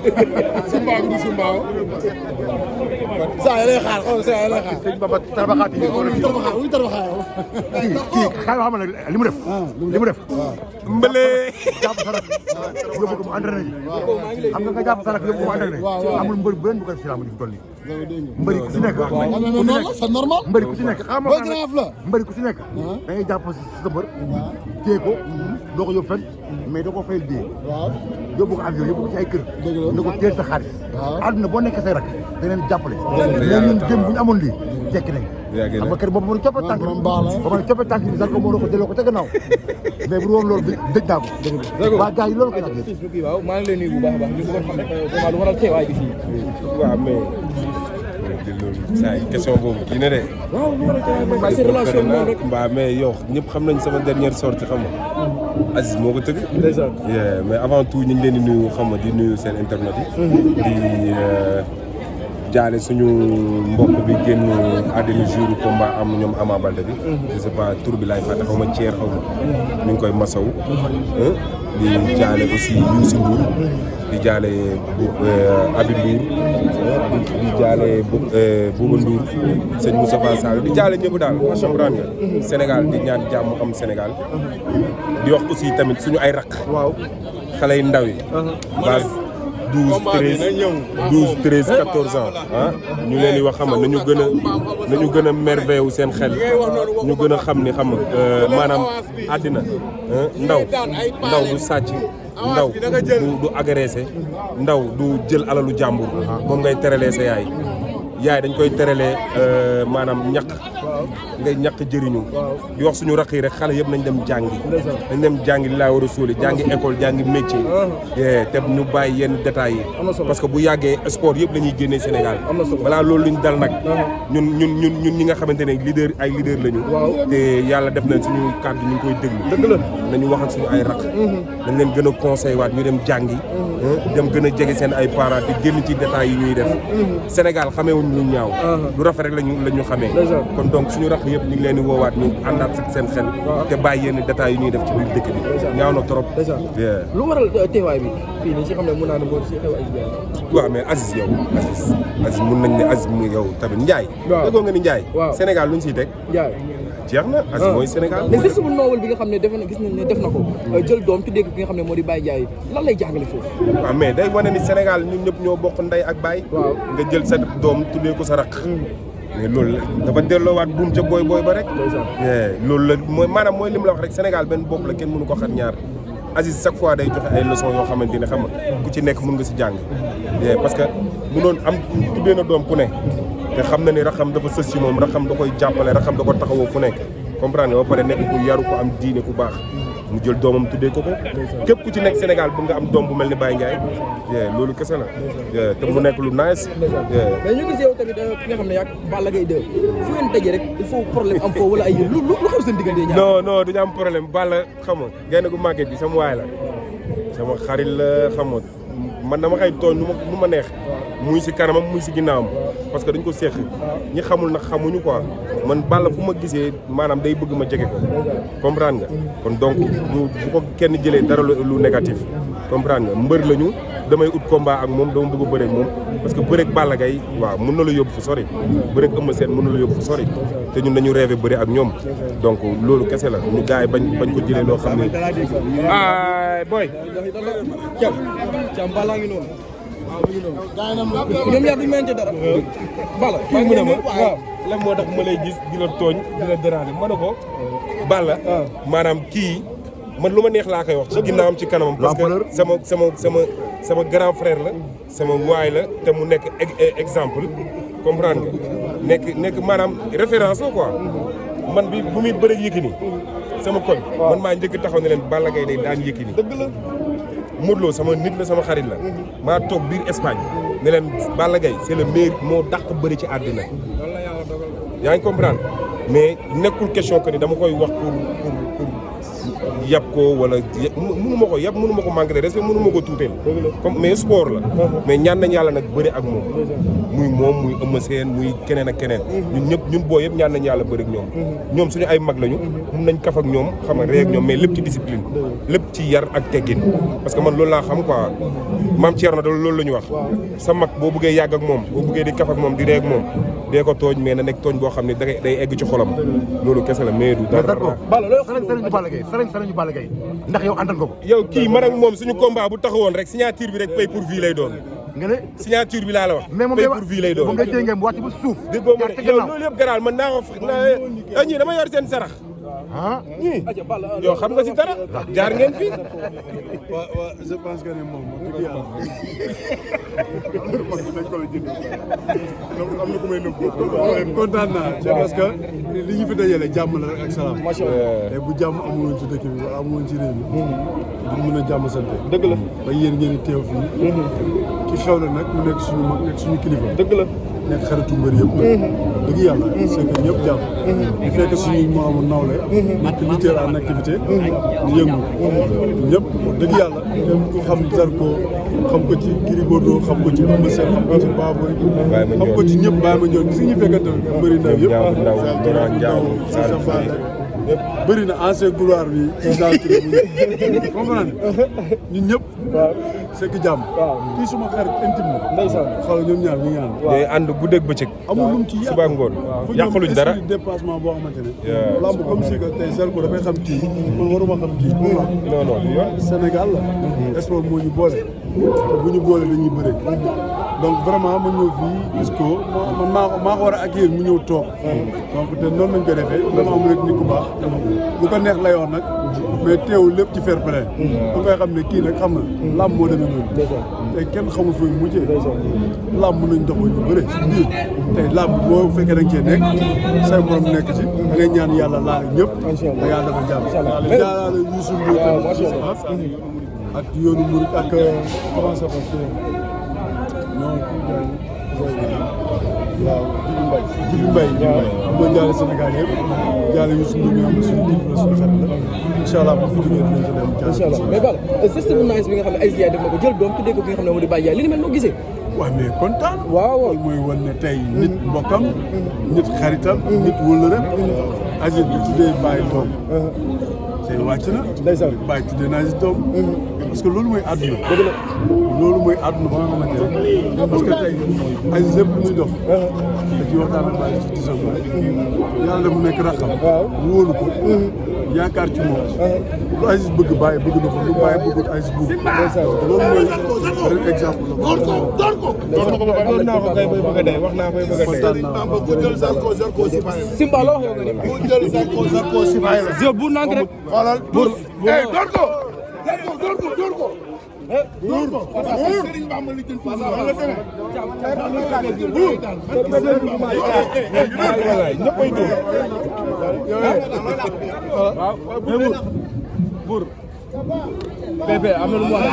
Simba bi du Simba. saa yi lay xaar xool saa yi lay xaar. sëñ Baba tabaxaat yi. wuy tabaxaat yow. kii xaaral ma xam ne li mu def. li mu def. mbële. jàpp sa rak yóbbu ko mu entraîné ji. xam nga jàpp sa rak yóbbu ko mu entraîné. amul mbër bu leen bu ko def si làmb ji toll nii. mbëri ku si nekk. c'est normal. mbëri ku si nekk xam nga mbëri ku si nekk. da ngay jàpp si sa mbër. téye ko doo ko yóbbu fenn mais doo ko fayal dee. yóbbu ko avion yóbbu ko ci ay kër. ne ko teel sa xaalis. àdduna boo nekkee say rak da leen jàppale. mais ñun démb bu ñu amoon lii jekki nañ. xam nga kër boobu mën a coppe tànk ba mën a coppe tànk bi sax ko moo ko delloo ko ca gannaaw mais bu doon loolu dëj naa ko. waa gars yi loolu koy nag. waaw maa ngi lay nuyu bu baax a baax ñu bëggoon xam vraiment lu waral teewaay bi fii. waaw mais loolu saa yi question boobu kii na de. waaw lu waral teewaay mooy seen relation moom rek. mbaa mais yow ñëpp xam nañ sama dernière sortie xam nga. Aziz moo ko tëgg. mais avant tout ñu ngi leen di nuyu xam nga di nuyu seen internet yi. di jaale suñu mbokk bi génn àddina jour combat am ñoom Ama Baldé bi. je sais pas tur bi laay fàtte xaw ma ceer xaw ma. ñu ngi koy masaw. di jaale aussi Youssou Ndour. di jaale Abi Ndour. di jaale Bouba Ndour. sëñ Moustapha Sall di jaale ñëpp daal comprendre nga. Sénégal di ñaan jàmm am Sénégal. di wax aussi tamit suñu ay rakk. waaw xale yu ndaw yi. base 12 13 14 ans ah ñu leen di wax xam nga nañu gën a merveille wu seen xel ñu gën a xam ni xam nga maanaam àddina ndaw du sàcc ndaw du agressé ndaw du jël alalu jàmbur moom ngay teralee sa yaay dañ koy teralee maanaam ñaq ngay ñaq jëriñu di wax suñu raq yi rek xale yëpp nañ dem jàngi li laa war a suuli jàngi école jàngi métier te ñu bàyyi yenn détails yi parce que bu yàggee sport yëpp la ñuy génnee Sénégal balaa loolu luñ dal nag ñun ñi nga xamante ne ay leader lañu te yàlla def na suñu kàddu ñu ngi koy déglu nañu wax ak suñu ay raq dañ leen gën a conseil waat ñu dem jàngi dem gën a jege seen ay parents te génn ci détails yi ñuy def Sénégal xameewuñ lu ñaaw lu rafet rek lañu xamee kon donc suñu raq yëpp ñu ngi leen di woowaat ñu àndaat si seen xel te bàyyi yenn détails yi ñuy def ci biir dëkk bi ñaaw na trop lu waral teewaay bi fii nii si xam ne mën naa ne moo si xew ay waaw mais Aziz yow Aziz mun nañ ne Aziz mu yow tamit Ndiaye déggoo nga ni Ndiaye Sénégal lu ñu siy teg Ndiaye jeex na Aziz mooy Sénégal mais geste bu noowal bi nga xam ne gis nañ ne def na ko jël doom tuddee ko ki nga xam ne moo di Baye Ndiaye lan lay jàngale foofu waaw mais day wane ni Sénégal ñun ñëpp ñoo bokk ndey ak baay nga jël sa doom tuddee ko sa raq mais loolu dafa delloowaat buum ca booy ba rek loolu la mooy maanaam mooy li mu la wax rek Sénégal benn bopp la kenn mënu ko xar ñaar Aziz chaque fois day joxe ay leçons yoo xamante ne xam nga ku ci nekk mën nga si jàng parce que munoon am tuddee na doom ku ne te xam na ni raxam dafa sës ci moom raxam da koy jàppale raxam da ko taxawoo fu nekk comprendre nga ba pare nekk ku yaru ko am diine ku baax mu jël doomam tuddee ko képp ku ci nekk Sénégal bu nga am doom bu mel ni Baye Ndiaye loolu kese la te mu nekk lu nice mais ñu gis yow tamit ki nga xam ne yaa Balla Gaye 2 fu ngeen daje rek il faut problème am foofu wala ay lu xew seen diggante ñaar non duñu am problème Balla xam nga gaynde gu màgget bi sama waay la sama xarit la xam nga man dama xëy tooñ nu ma neex muy si kanamam muy si ginnaawam parce que dañ ko seex ñi xamul nag xamuñu quoi man Balla fu ma gisee maanaam day bëgg ma jege ko comprendre nga kon donc bu ko kenn jëlee dara lu négatif comprendre nga mbër lañu damay ut combat ak moom dama bëgg a bëre ak moom parce que bëre ak Balla Gaye waaw mën na la yóbbu fu sori bëre ak Eumeu Sène mën na la yóbbu fu sori te ñun dañu rêvé bëre ak ñoom donc loolu kese la ñu gars yi bañ ko jëlee loo xam ne boy Thiam Balla ngi noonu ñoom ñaar duñu mayante dara Balla maa ngi ne waaw lan moo tax ma lay gis di la tooñ di la déranger ma ne ko Balla maanaam kii man lu ma neex laa koy wax ci ginnaawam ci kanamam parce que sama grand frère la sama waay la te mu nekk exemple comprendre nga nekk maanaam référence la quoi man bi bu muy bëre Yékini sama koñ man maa njëkk taxaw ne leen Balla Gaye day daan Yékini dëgg la Modou Lo sama nit la sama xarit la maa toog biir Espagne ne leen Balla Gaye c'est le meilleur moo dàq bëri ci àddina yaa ngi comprendre mais nekkul question que ni dama koy wax pour yab ko wala mënu ma ko yab mënu ma ko manqué de respect mënu ma ko tuuteel comme mais sport la mais ñaan nañ yàlla nag bëri ak moom muy Eumeu Sène muy keneen ak keneen ñun boo yëpp ñaan nañ yàlla bëri ak ñoom suñu ay mag lañu mun nañ kaf ak ñoom xam nga ree ak ñoom mais lépp ci discipline lépp ci yar ak teggin parce que man loolu laa xam quoi maam Thierno da loolu la ñu wax sa mag boo bëggee yàgg ak moom boo bëggee di kaf ak moom di ree ak moom dee ko tooñ mais na nekk tooñ boo xam ne day egg ci xolam loolu kese la mais du dara sëriñ Balla Gaye ndax yow àndal nga ko yow kii man ak moom suñu combat bu taxawoon rek signature bi rek pay pour vie lay doon nga ne signature bi laa la wax pay pour vie lay doon moom day téye ngeen wàcc ba suuf dégg nga yow loolu yëpp garaal man naa ko ñii dama yor seen sarax ñii yow xam nga si dara jaar ngeen fii waaw je pense que ne moom dëgg yàlla am na ku may nëbb kontaan naa parce que li ñu fi dajale jàmm la rek ak salaam te bu jàmm amuloon ci dëkk bi wala amuloon ci réew mi du mën a jàmm sante dëgg la ba yéen ngeen di teew fii ki xew la nag mu nekk suñu mag nekk suñu kilifa dëgg la nekk xaritu mbër yëpp dëgg yàlla c'est que ñëpp jàmm di fekk suñuy maamu nawle nekk lutteur en activité di yëngu ñëpp dëgg yàlla ku xam Zarko xam ko ci Gris Bordeaux xam ko ci Eumeu Sène xam ko ci Baboy xam ko ci ñëpp bàyyi ma ñëw ni si ñu fekkante mbëri ndaw yëpp bëri na ancien gloire bi ci comprendre ñun ñëpp c'est que jàmm kii suma xarit intime la xoolal ñoom ñaar ñu ngi ànd day ànd guddeeg bëccëg amul lu mu ci suba ngoon yàqaluñ dara dépassement boo xamante ne lamb comme si que tey Zarko dafay xam kii man waruma xam kii non Sénégal la sport moo ñu boole te bu ñu boole dañuy bëre donc vraiment ma ñëw fii gis ko man maa ko war a accueillir mu ñëw toog donc te noonu lañ ko defee vraiment mu nekk nit ku baax lu ko neex lay wax nag mais teewul lépp ci fair play da ngay xam ne kii nag xam na làmb moo demee noonu te kenn xamul fooy mujjee làmb mën nañ dox ba ñu bëre si biir tey làmb boo fekkee da nga cee nekk say morom nekk ci da ngay ñaan yàlla laale ñëpp da yàlla dafa jàmm jaalaale Youssou Ndour ak yoonu Mouride ak comment ça s'appelle non waaw Djibi Mbaye moo jaale Sénégal yëpp jaale Youssou Ndour ñu am suñu kilifa suñu xarit la incha allah bu fi jógee dinañ fa dem incha allah mais Balla système nice bi nga xam ne Aziz Ndiaye def na ko jël doom tuddee ko ki nga xam ne moo di Baye Ndiaye li ni mel noo gisee waaw mais kontaan waaw mooy wan ne tey nit mbokkam nit xaritam nit wëllëram Aziz bi tuddee Baye doom tey wàcc na ndeysaan Baye tuddee na Aziz doom parce que loolu mooy àdduna loolu mooy àdduna ba nga xamante ne parce que tey Aziz yëpp muy dox da ci waxtaan ak Baye ci disam yàlla def mu nekk raxam wóolu ko yaakaar ci moom lu Aziz bëgg Baye bëgg na ko lu Baye bëgg Aziz bëgg loolu mooy ren exemple la doon naa ko kay bay bëgg a dee wax naa koy bëgg a dee Simba la wax yow nga ni Zarko sifaay la bu nank rek xoolal door ko Serigne Bamba li jël ñëppay dóor buur bébé am na lu mu wax